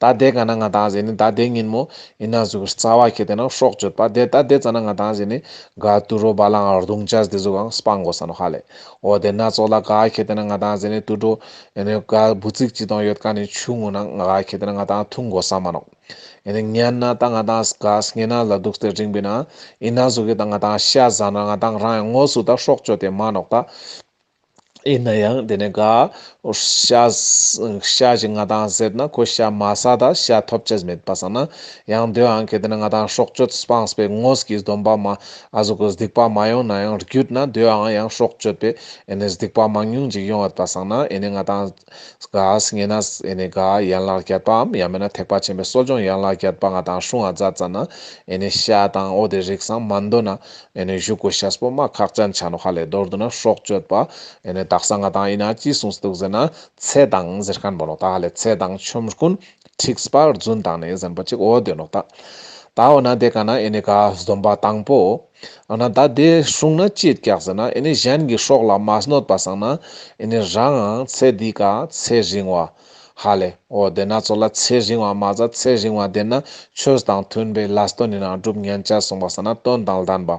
ད་དེ་ག་ན་ང་ཏང་ཟེར་ནི་ད་དེ་ཉིན་མོ་ཨིན་ན་ཟུག་རྩ་བ་ཁེ་ཏེ་ན་སྲོག་གཅོད་པ་དེ་ད་དེ་ཙ་ན་ང་ཏང་ཟེར་ནི་ག་དུད་འགྲོ་བ་ལང་རྡུང་ཅེས་དེ་ཟུག་གང་སྤང་དགོས་ས་ནོག་ཧ་ལེ། འོ་དེ་ན་ཙོགས་ལ་ག་ཁེ་ཏེ་ན་ང་ཏང་ཟེར་ནི་དུད་འགྲོ་ཨེ་ནེ་ག་འབུ་ཚིགས་ཅི་དང་ཡོད་ཁན་ནི་ཆུ་ངུ་ན་ག་ཁེ་ཏེ་ན་ང་ཏང་འཐུང་དགོས་ས་མ་ནོག་ཨེ་ནེ་ཉན་ན་ད་ང་ཏང་ག་བསྙེན་གནས་ལ་འདུག་སྟེ་རིང་པོའི་ནང་ཨིན་ན་ཟུག་གི་ད་ང་ཏང་ཤ་ཟ་ན་ང་ཏང་རང་དངོས་སུ་ད་སྲོག་གཅོད་དེ་མ་ནོག་ད། ཨིན་ན་ཡང་དེ་ནེ་ག་ཤ་ཤ་ཞིག་ང་ཏང་ཟེར་ན་ཁོ་ཤ་མ་ཟ་ད་ཤ་ཐོབ་ཅེས་མེད་པ་སང་ན་ཡང་དེའང་ཁེ་ཏེ་ན་ང་ཏང་སྲོག་གཅོད་སྤངས་པའི་དངོས་ཀྱི་སྡོམ་པ་མ་ཨ་ཟུག་གི་སྡིག་པ་མ་ཡོང་ན་ཡང་རྒྱུད་ན་དེའང་ཡང་སྲོག་གཅོད་པའི་ཨེ་ནེ་སྡིག་པ་མང་ཉུང་ཅིག་ཡོང་བ་སང་ན་ཨེ་ནེ་ང་ཏང་ག་བསྙེན་གནས་ཨེ་ནེ་ག་ཡན་ལག་བརྒྱད་པའམ་ཡང་མེད་ན་ཐེག་པ་ཆེན་པོའི་གསོ་སྦྱོང་ཡན་ལག་བརྒྱད་པ་ང་ཏང་སྲུང་ང་མཛད་ཙ་ན་ཨེ་ནེ་ཤ་དང་འོ་དེ་རིགས་སང་མ་འདོན་ན་ཨེ་ནེ་བཞུགས་དགོས་ཤེས་པོ་མ་ཁག་ཅན་ཆ་ནོག་ཧ་ལེ། མདོར་བསྡུ་ན་སྲོག་གཅོད་པ་ཨེ་ནེ་དག་ས་ང་ཏང་ཨིན་ན་ཅི་གསུངས་འདུག་ཟེར་ན་ཚེ་དང་ཟེར་ཁན་པོ་ནོག་ད་ཧ་ལེ། ཚེ་དང་ཆོམ་རྐུན་འཁྲིག་པ་རྫུན་དང་ནི་ཟེར་ཁན་པོ་ཅིག་འོ་དེ་ནོག་ད། ད་འོ་ན་དེ་ག་ན་ཨེ་ནེ་ག་སྡོམ་པ་དང་པོ། འོ་ན་ད་དེ་སྲུང་ན་ཅི་ཡོད་ཀྱག་ཟེར་ན་ཨེ་ནེ་གཞན་གྱི་སྲོག་ལ་མ་གནོད་པ་སང་ན་ཨེ་ནེ་རང་ཚེ་འདི་ཀ་ཚེ་རིང་བ་ཧ་ལེ། འོ་དེ་ན་ཙོགས་ལ་ཚེ་རིང་བ་མ་ཟད་ཚེ་རིང་བ་དེ་ན་ཆོས་དང་མཐུན་པའི་ལས་དོན་ནི་ནང་སྒྲུབ་ཉན་ཅེས་སོང་པ་སང་ན་དོན་དང་ལྡན་པ།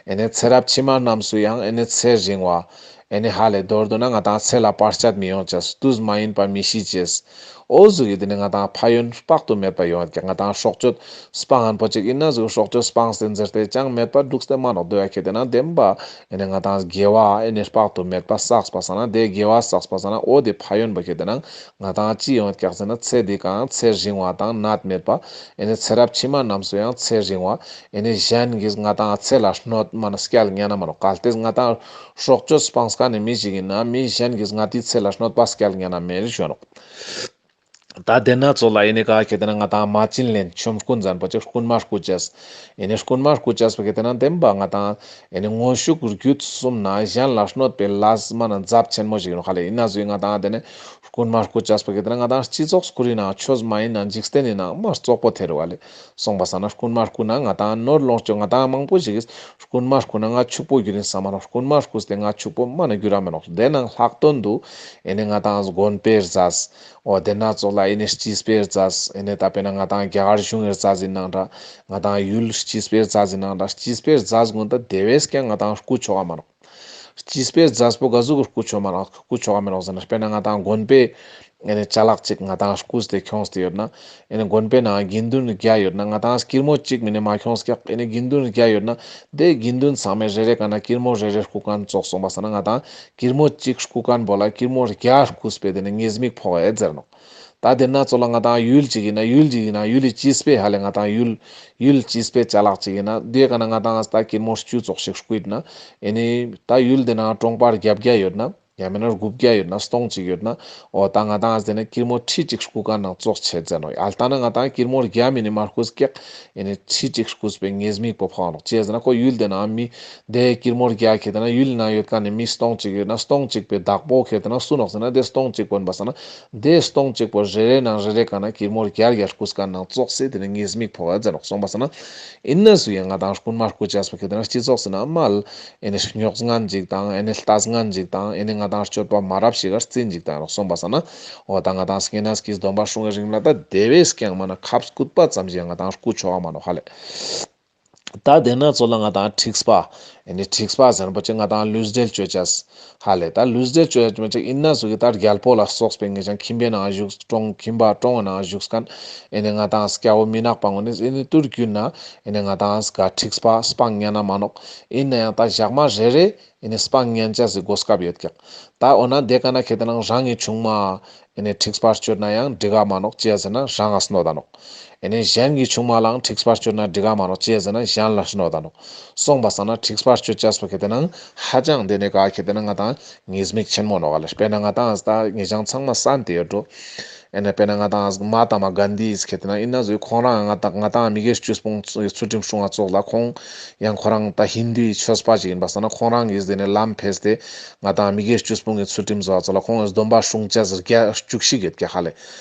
ཨེ་ནེ་ཚེ་རབས་ཕྱི་མ་རྣམས་སུ་ཡང་ཨེ་ནེ་ཚེ་རིང་བ། ཨེ་ནེ་ཧ་ལེ་མདོར་བསྡུ་ན་ང་ཏང་ཚེ་ལ་བར་ཆད་མི་ཡོང་ཅེས། དུས་མ་ཡིན་པ་མི་ཤི་ཅེས། འོ་ཟུག་གི་དེ་ནེ་ང་ཏང་ཕན་ཡོན་དཔག་ཏུ་མེད་པ་ཡོང་ཡོད་ཀྱག་ང་ཏང་སྲོག་གཅོད་སྤང་ཁན་པོ་ཅིག་ཨིན་ན་ཟུག་སྲོག་གཅོད་སྤངས་ཏེ་ཟེར་ཏེ་ཅང་མེད་པ་འདུག་སྟེ་མ་ནོག་དེ་བ་ཁེ་ཏེ་ན་བདེན་པ་ཨེ་ནེ་ང་ཏང་དགེ་བ་ཨེ་ནེ་དཔག་ཏུ་མེད་པ་བསགས་པ་སང་ན་དེ་དགེ་བ་བསགས་པ་སང་ན་འོ་དེ་ཕན་ཡོན་པོ་ཁེ་ཏེ་ན་ང་ཏང་ཅི་ཡོང་ཡོད་ཀྱག་ཟེར་ན་ཚེ་འདི་ཀའང་ཚེ་རིང་བ་དང་ནད་མེད་པ། ཨེ་ནེ་ཚེ་རབས་ཕྱི་མ་རྣམས་སུ་ཡང་ཚེ་རིང་བ། ཨེ་ནེ་གཞན་གྱིས་ང་ཏང་ཚེ་ལ་གནོད་མ་ན་སྐྱལ་ཉན་ན་མ་ནོག་གལ་ཏེ་ང་ཏང་སྲོག་གཅོད་སྤངས་ཁན་ནི་མི་ཞིག་ཨིན་ན་མི་གཞན་གྱིས་ང་ཏི་ཚེ་ལ་གནོད་པ་སྐྱལ་ཉན་ན་མེད་ཞུ་ནོག་ད་དེ་ན་ཚོ་ལ་ཨེ་ནི་ག་ཁེ་ཏེ་ན་ང་ཏང་མ་བྱིན་ལེན་ཆོམ་རྐུན་ཟེར་ཁན་པོ་ཅིག་རྐུན་མ་རྐུ་ཅེས། ཨེ་ནི་རྐུན་མ་རྐུ་ཅེས་པོ་ཁེ་ཏེ་ན་བདེན་པ་ང་ཏང་ཨེ་ནི་དངོས་ཤུགས་རྒྱུད་གསུམ་ན་གཞན་ལ་གནོད་པའི་ལས་མ་ན་ཚབས་ཆེན་མོ་ཞིག་ཡིན་ནོག་ཧ་ལེ། ཡིན་ན་ཟུག་ང་ཏང་དེ་ནི་རྐུན་མ་རྐུ་ཅེས་པོ་ཁེ་ཏེ་ན་ང་ཏང་སྤྱི་ཚོགས་ཁོ་རའི་ནང་ཆོས་མ་ཡིན་ན་འཇིག་རྟེན་ནི་ནང་མ་རྩོག་པོ་ཐེ་རུ་ཧ་ལེ། སོང་པ་སང་ན་རྐུན་མ་རྐུ་ན་ང་ཏང་ནོར་ལོངས་སྤྱོད་ང་ཏང་མང་པོ་ཞིག་གིས་རྐུན་མ་རྐུ་ན་ང་ཕྱུག་པོ་གྱུར་ཡིན་བསམ་མ་ནོག། རྐུན་མ་རྐུས་ཏེ་ང་ཕྱུག་པོ་མ་ན་གྱུར་ར་མེ་ནོག། དེ་ནང་ལྷག་དོན་དུ་ཨེ་ནི་ང་ཏང་དགོན་པའི་རྫས། འོ་དེ་ན་ཚོགས་ལ་ཨེ་ནི་སྐྱེས་པའི་རྫས། ཨེ་ནི་ད་དཔེར་ན་ང་ཏང་རྒྱ་གར་གཞུང་གི་རྫས་ཡིན་ནང་འདྲ། ང་ཏང་ཡུལ་སྐྱེས་པའི་རྫས་ཡིན་ནང་འདྲ། སྐྱེས་པའི་རྫས་ཀུན་ད་དེ་བས་ཀྱང་ང་ཏང་རྐུ་ཆོག་ག་མ་ནོག། སྐྱེས་པའི་རྫས་པོ་ག་ཟུག་གི་རྐུ་ཆོག་མ་ནོག། རྐུ་ཆོག་ག་མ་ནོག་ཟེར་ན་དཔེར་ན་ང་ཏང་དགོན་པའི་ཨེ་ནི་ཅ་ལག་ཅིག་ང་ཏང་རྐུས་ཏེ་ཁྱོངས་ཏེ་ཡོད་ན། ཨེ་ནི་དགོན་པའི་ནང་དགེ་འདུན་བརྒྱ་ཡོད་ན་ང་ཏང་སྐྱིར་མོ་གཅིག་མ་ནེ་མ་ཁྱོངས་ཀྱག། ཨེ་ནི་དགེ་འདུན་བརྒྱ་ཡོད་ན་དེ་དགེ་འདུན་ཚང་མས་རེ་རེ་ག་ན་སྐྱིར་མོ་རེ་རེ་རྐུ་མཁན་ཙོགས། སོང་པ་སང་ན་ང་ཏང་སྐྱིར་མོ་གཅིག་རྐུ་མཁན་པོ་ལ་སྐྱིར་མོ་བརྒྱ་རྐུས་པའི་དེ་ནི་ཉེས་དམིགས་ཕོག་ཨེ་ཟེར་ནོག། ད་དེ་ན་ཚོགས་ལ་ང་ཏང་ཡུལ་ཅིག་ཡིན་ན་ཡུལ་ཅིག་ཡིན་ན་ཡུལ་ལི་སྐྱེས་པའི་ཧ་ལེ་ང་ཏང་ཡུལ་ཡུལ་སྐྱེས་པའི་ཅ་ལག་ཅིག་ཡིན་ན་དེ་ག་ན་ང་ཏང་ད་སྐྱིར་མོ་བཅུ་ཙོགས་ཤིག་རྐུས་ན། ཨེ་ནི་ད་ཡུལ་དེ་ནང་གྲོང་པ་བརྒྱད་བརྒྱ་ཡོད་ན། ཡང་མེད་ན་དགུ་བརྒྱ་ཡོད་ན་སྟོང་གཅིག་ཡོད་ན། འོ་ད་ང་ཏང་ཨ་ཟེར་ན་སྐྱིར་མོ་ཁྲི་གཅིག་རྐུ་མཁན་ནང་ཙོགས་ཆེ་ཟེར་ནོག། ཨ་ལྟ་ན་ང་ཏང་སྐྱིར་མོ་བརྒྱ་མ་ནེ་མ་རྐུས་ཀྱག། ཨེ་ནི་ཁྲི་གཅིག་རྐུས་པའི་ཉེས་དམིགས་པོ་ཕོག་ནོག། ཅི་ཟེར་ན་ཁོ་ཡུལ་དེ་ནང་མི་དེ་སྐྱིར་མོ་བརྒྱ་ཁེ་ཏེ་ན་ཡུལ་ནང་ཡོད་མཁན་ནི་མི་སྟོང་གཅིག་ཡོད་ན་སྟོང་གཅིག་པའི་བདག་པོ་ཁེ་ཏེ་ན་སུ་ནོག་ཟེར་ན་དེ་སྟོང་གཅིག་པོ་ཡིན་པ་སང་ན་དེ་སྟོང་གཅིག་པོ་རེ་རེ་ནང་རེ་རེ་ག་ན་སྐྱིར་མོ་བརྒྱ་བརྒྱ་རྐུས་མཁན་ནང་ཙོགས་སེ་དེ་ནི་ཉེས་དམིགས་ཕོག་ཡ་ཟེར་ནོག། སོང་པ་སང་ན་ཡིན་ན་སུ་ཡང་ང་ཏང་རྐུན་མ་རྐུ་ཅེས་པོ་ཁེ་ཏེ་ན་སྤྱི་ཚོགས་སི་ནང་མ་ལ་ཨེ་ནི་རྙོག་ངན་ཅིག་དང་ཨེ་ནི་ལྟས་ངན་ཅིག་དང་ཨེ་ནི་ང་ཏང་སྤྱོད་པ་མ་རབས་ཤིག་ག་རྩིས་ཅིག་དང་ཡང་སོང་པ་སང་ན། འོ་ད་ང་ཏང་སྙེ་ན་སྐྱིད་སྡོམ་པ་སྲུང་བའི་རིང་ལ་ད་དེ་བས་ཀྱང་མ་ན་ཁབ་སྐུད་པ་ཙམ་ཞིག་ང་ཏང་རྐུ་ཆོག་ག་མ་ནོག་ཧ་ལེ། ད་དེ་ན་ཚོགས་ལ་ང་ཏང་འཁྲིག་པ། ཨེ་ནི་འཁྲིག་པ་ཟེར་ན་པོ་ཅིག་ང་ཏང་ལུས་འབྲེལ་ཅོ་ཅེས། ཧ་ལེ་ད་ལུས་འབྲེལ་ཅོ་ཅེས་མ་ཅིག་ཡིན་ན་སུ་གི་ད་རྒྱལ་པོ་ལ་སོགས་པའི་ངེད་ཅག་ཁྱིམ་པའི་ནང་བཞུགས་གྲོང་ཁྱིམ་པ་གྲོང་ནང་བཞུགས་མཁན། ཨེ་ནི་ང་ཏང་སྐྱ་བོ་མི་ནག་པ་ངོ་ནི་ཨེ་ནི་དུས་རྒྱུན་ན་ཨེ་ནི་ང་ཏང་ག་འཁྲིག་པ་སྤང་ཉན་ན་མ་ནོག། ཡིན་ན་ཡང་ད་ཞག་མ་རེ་རེ་ཨེ་ནི་སྤང་ཉན་ཅེས་སི་གོ་སྐབས་ཡོད་ཀྱག། ད་འོ་ན་དེ་ག་ན་ཁེ་ཏེ་ན་རང་གི་ཆུང་མ་ཨེ་ནི་འཁྲིག་པ་སྤྱོད་ན་ཡང་འགྲིག་ག་མ་ནོག། ཅི་ཡ་ཟེར་ན་རང་ང་གནོད་ད་ནོག། ཨེ་ནི་གཞན་གྱི་ཆུང་མ་ལའང་འཁྲིག་པ་སྤྱོད་ན་འགྲིག་ག་མ་ནོག། ཅི་ཡ་ཟེར་ན་གཞན་ལ་གནོད་ད་ནོག། སོང་པ་སང་ན་འཁྲིག་པ་སྤྱོད་ཅེས་པོ་ཁེ་ཏེ་ན་ཧ་ཅང་དེ་ནི་ག་ཁེ་ཏེ་ན་ང་ཏང་ཉེས་དམིགས་ཆེན་མོ་ནོག་ག་ལེ། དཔེར་ན་ང་ཏང་ད་ངེད་ཅག་ཚང་མ་སན་ཏེ་ཡོད་འགྲོ། ཨེ་ནི་དཔེར་ན་ང་ཏང་མ་ཧཱ་ཏ་མ་གན་དྷི་ཁེ་ཏེ་ན་ཡིན་ན་ཟུག་ཁོང་རང་ང་ཏང་ང་ཏང་མི་དགེ་བཅུ་སྤོང་ཚུལ་ཁྲིམས་སྲུང་བ་ཙོགས་ལ་ཁོང་ཡང་ཁོ་རང་ད་ཧིན་དུའི་ཆོས་པ་ཞིག་ཡིན་པ་སང་ན་ཁོང་རང་གིས་དེ་ནི་ལམ་ཕེས་ཏེ་ང་ཏང་མི་དགེ་བཅུ་སྤོང་གི་ཚུལ་ཁྲིམས་བཟོ་བ་ཙོགས་ལ་ཁོང་གིས་སྡོམ་པ་སྲུང་ཅེས་བརྒྱ་བཅུ་བཞི་ཡོད་ཀྱག་ཧ་ལེ།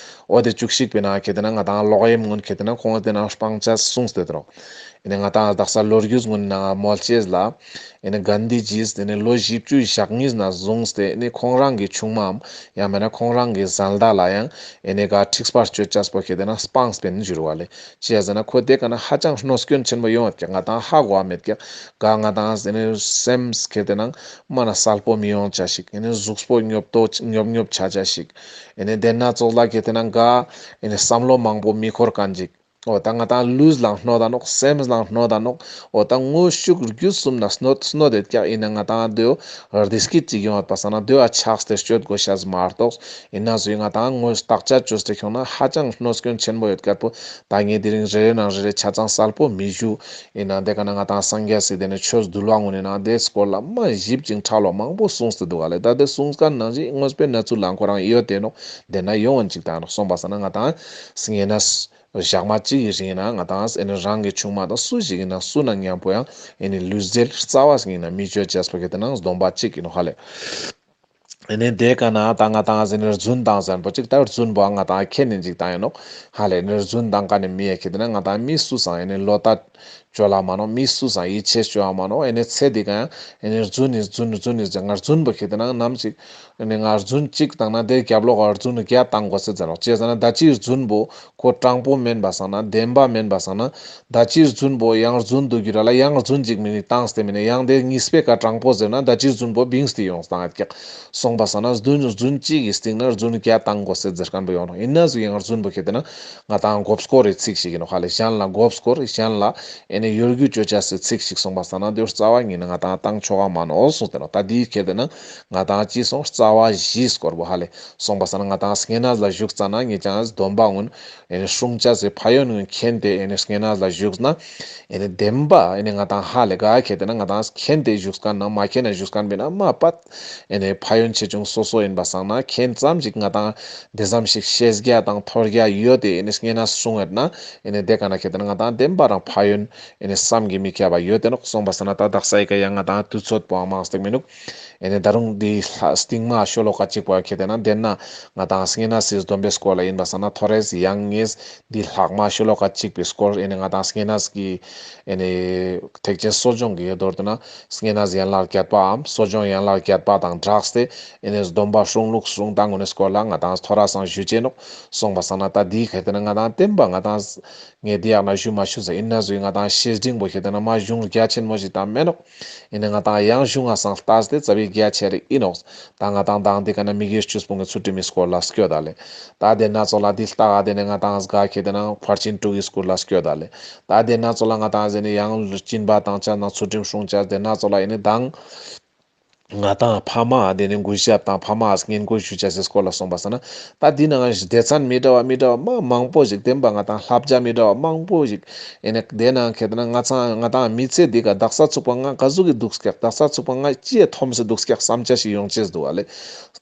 འོ་དེ་བཅུ་གཅིག་པའི་ནང་ཁེ་ཏེ་ན་ང་ཏང་ལོག་གཡེམ་ངོ་ཁེ་ཏེ་ན་ཁོང་དེ་ནང་སྤང་ཅེས་གསུངས་ཏེ་དེ་རོ། ཨེ་ནི་ང་ཏང་དག་ས་ལོ་རྒྱུས་ངོ་ནང་མོལ་ཅེས་ལ། ཨེ་ནི་གན་དྷི་ཇིས་དེ་ནི་ལོ་བཞི་བཅུ་ཞེ་གཉིས་ནས་བཟུང་སྟེ་ཨེ་ནི་ཁོང་རང་གི་ཆུང་མའམ་ཡང་མེད་ན་ཁོང་རང་གི་བཟའ་ཟླ་ལ་ཡང་ཨེ་ནི་ག་འཁྲིག་པ་སྤྱོད་ཅེས་པོ་ཁེ་ཏེ་ན་སྤངས་པིན་ཞུ་རུ་བ་ལེ། ཅི་ཡ་ཟེར་ན་ཁོ་དེ་ག་ན་ཧ་ཅང་གནོད་སྐྱོན་ཆེན་པོ་ཡོང་ཡོད་ཀྱག། ང་ཏང་ཧ་གོ་བ་མེད་ཀྱག། ག་ང་ཏང་ཨེ་ནི་སེམས་ཁེ་ཏེ་ན་མ་ན་གསལ་པོ་མི་ཡོང་ཅེས་ཤིག། ཨེ་ནི་གཟུགས་པོ་ཉོབ་ཏོ་ཉོབ་ཉོབ་ཆ་ཅེས་ཤིག། ཨེ་ནི་དེ་ན་ཙོགས་ལ་ཁེ་ཏེ་ན་ག་ཨེ་ནི་བསམ་བློ་མང་པོ་མི་འཁོར་མཁན་ཅིག། འོ་ད་ང་ཏང་ལུས་ལའང་གནོད་ད་ནོག། སེམས་ལའང་གནོད་ད་ནོག། འོ་ད་དངོས་ཤུགས་རྒྱུད་གསུམ་ན་གནོད་གནོད་དེ་ཀྱག། ཡིན་ན་ང་ཏང་དེའོ་བདེ་སྐྱིད་ཅིག་ཡོང་བ་སང་ན་དེའོ་ཆགས་ཏེ་སྤྱོད་དགོས་ཤེས་མ་གཏོགས། ཡིན་ན་སུ་ཡིན་ང་ཏང་དངོས་བརྟག་དཔྱད་བཅོས་ཏེ་ཁྱོང་ན་ཧ་ཅང་གནོད་སྐྱོན་ཆེན་པོ་ཡོད་ཀྱག་པོ། ད་ངས་དེ་རིང་རེ་རེ་ནང་རེ་རེ་ཆ་ཚང་གསལ་པོ་མི་ཞུ། ཡིན་ན་དེ་ག་ན་ང་ཏང་སངས་རྒྱས་སི་དེ་ནི་ཆོས་འདུལ་བ་ངོ་ནི་ན་དེ་སྐོར་ལ་མ་ཞིབ་ཅིང་ཕྲ་ལོ་མང་པོ་གསུངས་ཏེ་འདུག་ག་ལེ། ད་དེ་གསུངས་མཁན་ནང་བཞིན་དངོས་པོའི་གནས་ཚུལ་ལའང་ཁོ་རང་ཡོད་དེ་ནོག། དེ་ན་ཡོང་བ་ཅིག་ད་ནོག། སོང་པ་སང་ན་ང་ཏང་སྙེ་ན། ཞག་མ་གཅིག་གི་རིང་ན་ང་ཏང་ཨེ་ནི་རང་གི་ཆུང་མ་དང་སུ་ཞིག་ཡིན་ན་སུ་ན་མཉམ་པོ་ཡང་ཨེ་ནི་ལུས་འབྲེལ་རྩ་བ་ཞིག་ཡིན་ན་མི་བཅོ་ཅེས་པོ་ཁེ་ཏེ་ན་སྡོམ་པ་གཅིག་ཡིན་ནོག་ཧ་ལེ། ཨེ་ནི་དེ་ག་ན་ད་ང་ཏང་ཨེ་ནི་རྫུན་དང་ཟེར་པོ་གཅིག་ད་རྫུན་པོ་ང་ཏང་ཁེ་ནི་ཅིག་ད་ཡིན་ནོག་ཧ་ལེ། ཨེ་ནི་རྫུན་དང་ག་ནི་མི་ཡ་ཁེ་ཏེ་ན་ང་ཏང་མི་སུ་སང་ཨེ་ནི་ལོ་ད་ཅོ་ལ་མ་ནོག། མི་སུ་སང་ཡིད་ཆེས་ཅོ་ཡ་མ་ནོག། ཨེ་ནི་ཚེ་འདི་ག་ཡང་ཨེ་ནི་རྫུན་ནི་རྫུན་རྫུན་ནི་ཟེར་ང་རྫུན་པོ་ཁེ་ཏེ་ན་ནམ་ཞིག་ཨེ་ནི་ང་རྫུན་གཅིག་བཏང་ན་དེ་རྒྱབ་ལོག་ག་རྫུན་བརྒྱ་བཏང་དགོས་སེ་ཟེར་ནོག། ཅི་ཟེར་ན་ད་ཅི་རྫུན་པོ་ཁོ་དྲང་པོ་མེན་པ་སང་ན་བདེན་པ་མེན་པ་སང་ན་ད་ཅི་རྫུན་པོ་ཡང་རྫུན་དུ་གྱུར་ར་ལ་ཡང་རྫུན་གཅིག་མི་ནི་བཏང་སྟེ་མི་ནི་ཡང་དེ་གཉིས་པའི་ཀ་དྲང་པོ་ཟེར་ན་ད་ཅི་རྫུན་པོ་བིངས་ཏེ་ཡོང་སྟངས་ཨེ་ཀྱག། སོང་པ་སང་ན་རྫུན་རྫུན་གཅིག་གི་སྟེང་ན་རྫུན་བརྒྱ་བཏང་དགོས་སེ་ཟེར་མཁན་པོ་ཡོང་ནོག། ཡིན་ན་ཟུག་ཡང་རྫུན་པོ་ཁེ་ཏེ་ན་ང་ཏང་མགོ་སྐོར་རི་ཚིག་ཞིག་ཡིན་ནོག་ཧ་ལེ། གཞན་ལ་མགོ་སྐོར་གཞན་ལ་ཨེ་ནི། ཡོད་རྒྱུ་ཅོ་ཅེས་སི་ཚིག་ཞིག་སོང་པ་སང་ན་དེ་རྩ་བ་ཉིད་ནས་ང་ཏང་བཏང་ཆོག་ག་མ་ནོག་གསུངས་ཏེ་ནོག། ད་དེའི་ཁྱེར་ཏེ་ན་ང་ཏང་ཅི་སོང་རྩ་བ་བཞིའི་སྐོར་པོ་ཧ་ལེ་སོང་པ་སང་ན་ང་ཏང་སྙེ་ནས་ལ་ཞུགས་ཙ་ན་ངེད་ཅག་སྡོམ་པ་གུན་ཨེ་ནི་སྲུང་ཅེས་སི་ཕན་ཡོན་གུན་མཁྱེན་ཏེ་ཨེ་ནི་སྙེ་ནས་ལ་ཞུགས་ན་ཨེ་ནི་བདེན་པ་ཨེ་ནི་ང་ཏང་ཧ་ལེ་ག་ཁྱེར་ཏེ་ན་ང་ཏང་མཁྱེན་ཏེ་ཞུགས་མཁན་ནང་མ་མཁྱེན་ན་ཞུགས་མཁན་པེ་ན་མ་པ་ཨེ་ནི་ཕན་ཡོན་ཆེ་ཆུང་སོ་སོ་ཡིན་པ་སང་ན་མཁྱེན་ཙམ་ཞིག་ང་ཏང་དེ་ཙམ་ཞིག་ཤེས་རྒྱ་དང་ཐོས་རྒྱ་ཡོད་དེ་ཨེ་ནི་སྙེ་ནས་སྲུང་ཡོད་ན་ཨེ་ནི་དེ་ག་ན་ཁྱེར་ཏེ་ན་ང་ཏང་བདེན་པ་རང་ཕན་ཡོན་ཨེ་ནི་བསམ་གྱིས་མི་ཁྱབ་པ་ཡོད་དེ་ནོག། སོང་པ་སང་ན་ད་དག་ས་ཡི་ག་ཡང་ང་ཏང་དུས་ཚོད་པོའང་མང་སྟེ་མི་ནུག། ཨེ་ནི་ད་རུང་འདི་ལྷ་སྟིང་མ་ཤོ་ལོ་ཀ་གཅིག་པོ་ཁྱེར་ཏེ་ན་དེ་ན་ང་ཏང་སྙེ་ནས་སི་སྡོམ་པའི་སྐོར་ལ་ཡིན་པ་སང་ན་ཐོ་རེས་ཡང་ངེས་འདི་ལྷག་མ་ཤོ་ལོ་ཀ་གཅིག་པའི་སྐོར་ཨེ་ནི་ང་ཏང་སྙེ་ནས་ཀྱི་ཨེ་ནི་ཐེག་ཆེན་གསོ་སྦྱོང་གི་ཡོད་མདོར་བསྡུ་ན་སྙེ་ནས་ཡན་ལག་བརྒྱད་པའམ་གསོ་སྦྱོང་ཡན་ལག་བརྒྱད་པ་དང་སྦྲགས་ཏེ་ཨེ་ནི་སྡོམ་པ་སྲུང་ལུགས་སྲུང་སྟངས་གུན་ནི་སྐོར་ལ་ང་ཏང་ཐོ་རེ་སང་ཞུ་ཅེས་ནོག། སོང་པ་སང་ན་ད་འདི་ཁྱེར་ཏེ་ན་ང་ཏང་བདེན་པ་ང་ཏང་ངས་འདི་ཡག་ན་ཞུ་མ་ཞུ་ཟེར་ཡིན་ན་ཟུ་ང་ཏང་བཤེས་སྤྲིང་པོ་ཁྱེར་ཏེ་ན་མ་གཞུང་རྒྱ་ཆེན་མོ་ཞིག་ད་མེད་ནོག། ཡིན་ན་ང་ཏང་ཡང་གཞུང་ང་སང་ལྟས་ཏེ་རྩ་བའི་རྒྱ་ཆེ་རིག་ཡིན་ནོག། ད་ང་ཏང་དང་འདི་ག་ན་མི་དགེ་བཅུ་སྤོང་གི་ཚུལ་ཁྲིམས་མི་སྐོར་ལ་སྐྱོད་ད་ལེ། ད་དེ་ན་ཚོ་ལ་འདི་ལྟ་ག་དེ་ནས་ང་ཏང་ག་ཁྱེར་ཏེ་ན་ཕར་ཕྱིན་དྲུག་གི་སྐོར་ལ་སྐྱོད་ད་ལེ། ད་དེ་ན་ཚོ་ལ་ང་ཏང་ཟེར་ནས་ཡང་སྦྱིན་པ་བཏང་ཅེས་ན་ཚུལ་ཁྲིམས་སྲུང་ཅེས་དེ་ན་ཚོ་ལ་ཡིན་ནི་དང་ང་ཏང་ཕ་མ་དེ་ནས་གུས་ཞབས་དང་ཕ་མ་བསྙེན་བཀུར་ཞུ་ཅེས་སི་སྐོར་ལ་སོང་པ་སང་ན་ད་འདི་ནང་སྡེ་ཚན་མི་འདྲ་བ་མི་འདྲ་བ་མ་མང་པོ་ཞིག་བདེན་པ་ང་ཏང་བསླབ་བྱ་མི་འདྲ་བ་མང་པོ་ཞིག་ཨེ་ནི་དེ་ནང་ཁྱེར་ཏེ་ན་ང་ཚང་ང་ཏང་མི་ཚེ་འདི་ག་དག་ས་ཚུག་པ་ང་ག་ཟུག་གི་འདུག་ཀྱག་དག་ས་ཚུག་པ་ང་ཅི་ཡ་ཐོམ་སེ་འདུག་ཀྱག་བསམ་ཅེས་ཞིག་ཡོང་ཅེས་འདུག་བ་ལེ།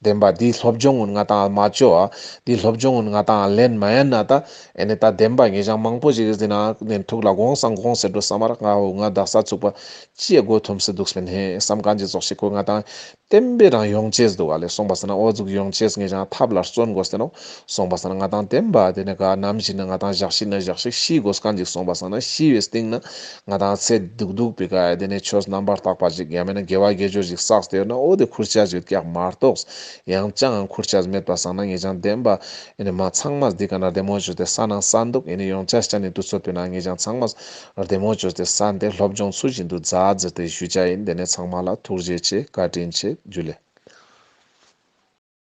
བདེན་པ་འདི་སློབ་སྦྱོང་གུན་ང་ཏང་མ་ཅོ་འ་འདི་སློབ་སྦྱོང་གུན་ང་ཏང་ལེན་མ་ཡན་ན་ད་ཨེ་ནི་ད་བདེན་པ་ངེད་ཅག་མང་པོ་ཞིག་གི་ཟེར་ན་ནི་ཐུགས་ལ་དགོངས་སང་དགོངས་སེ་འགྲོ་བསམ་མ་རག་ང་འོ་ང་དག་ས་ཚུག་པ་ཅི་ཡ་མགོ་ཐོམ་སེ་འདུག་སེ་ནི་བསམ་མཁན་ཅིག་ཙོགས་ཤིག་ཁོ་ང་ཏང་བདེན་པའི་རང་ཡོང་ཅེས་འདུག་བ་ལེ། སོང་པ་སང་ན་འོ་ཟུག་ཡོང་ཅེས་ངེད་ཅག་ཐབས་ལ་བརྩོན་དགོས་ཏེ་ནོག། སོང་པ་སང་ན་ང་ཏང་བདེན་པ་དེ་ནས་ག་ནམ་ཞིག་ན་ང་ཏང་ཞག་ཤི་ན་ཞག་ཤིག་ཤི་དགོས་མཁན་ཅིག་སོང་པ་སང་ན་ཤི་བའི་སྟེང་ན་ང་ཏང་ཚེ་སྡུག་སྡུག་པའི་ག་དེ་ནས་ཆོས་རྣམ་པར་དག་པ་ཞིག་ཡང་མེད་ན་དགེ་བ་དགེ་སྦྱོར་ཞིག་བསགས་ཏེ་ཡོད་ན་འོ་དེ་ཁུར་ཆ་ཞིག་ཀྱག་མ་གཏོགས་ཡང་ཅང་ཁུར་ཆ་མེད་པ་སང་ན་ངེད་ཅག་བདེན་པ་ཨེ་ནི་མ་ཚང་མ་འདི་ག་ན་བདེ་མོ་བཅོས་ཏེ་ས་ན་ས་འདུག་ཨེ་ནི་ཡོང་ཅེས་ཅན་ནི་དུས་ཚོད་པའི་ནང་ངེད་ཅག་ཚང་མ་བདེ་མོ་བཅོས་ཏེ་ས་འདི་སློབ་སྦྱོང་ཚུལ་བཞིན་དུ་མཛད་མཛད་དེ་ཞུ་ཅེས་ཡིན། དེ་ནས་ཚང་མ་ལ་ཐུགས་རྗེ་ཆེ་བཀའ་དྲིན་ཆེ་ཇུ་ལེ།